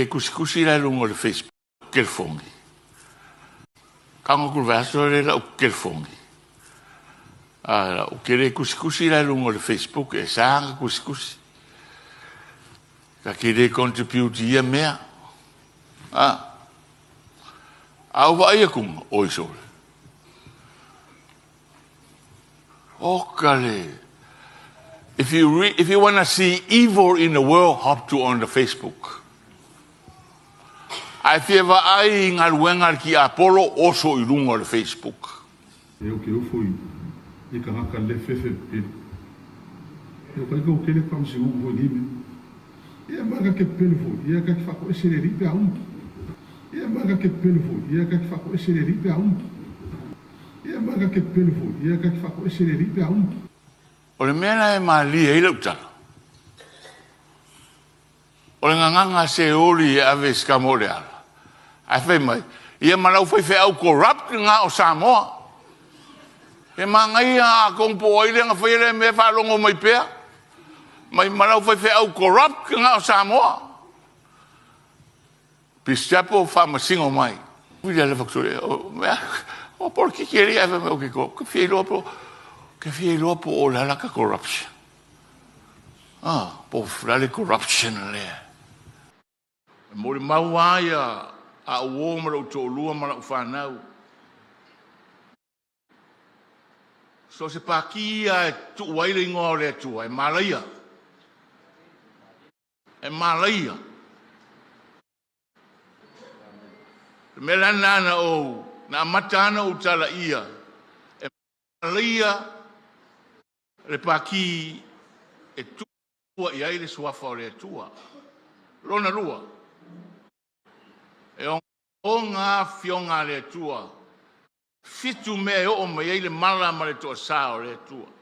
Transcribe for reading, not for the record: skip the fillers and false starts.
Kusikusi la i luga o le Facebook kelifogi. Kaga ku le vaiaso lea lau kelifogi. A ou ke le kusikusi la i luga o le Facebook e sa ka kusikusi. Ka ke le contribute i ia mea. A. A ou vaai akuga, oi sole. Oka le. If you, re, if you want to see evil in the world, hop to on the Facebook. Ae fia vaai i galuega a le tiapolo, oso i luga o le Facebook. E o ke ofo i i kangaka le fefe pele. E o ka ika o kele faamasinoga foi nei mea. Ia ma ka ke pele foi, ia ka ke faatoese le alii pe a uma. Ia ma ka ke pele foi, ia ka ke faatoese le alii pe a uma. Ia ma ka ke pele foi, ia ka ke faatoese le alii pe a uma. O le mea la e malie ai lau tala, o le gagaga a Seoli e ave i se tama o le ala, ae fai mai, ia ma lau faifeau corrupt lena o Samoa. E manaia atonu po o ai lea na faia lea mea faalogo mai pea, mai ma lau faifeau corrupt lena o Samoa. Peace Chapel faamasino mai. Vili le fakasole, o mea, o polokiki e lea, fai mai, okay, ko, ke fia iloa po, ke fia iloa po o le ala ka corruption. Ah, po o le corruption lea. E molimau lava ia a ou uo ma lou toalua ma lau fanau. So o se pākī ia e tuu ai le igoa o le Atua, e malaia. E malaia. Le mea la lena na ou, na amata ana ou tala ia, e malaia le pākī e tua i ai le suafa o le Atua. Lona lua, e ogaoga afioga a le Atua, fitu mea e oo mai ai le mala ma le toasā o le Atua.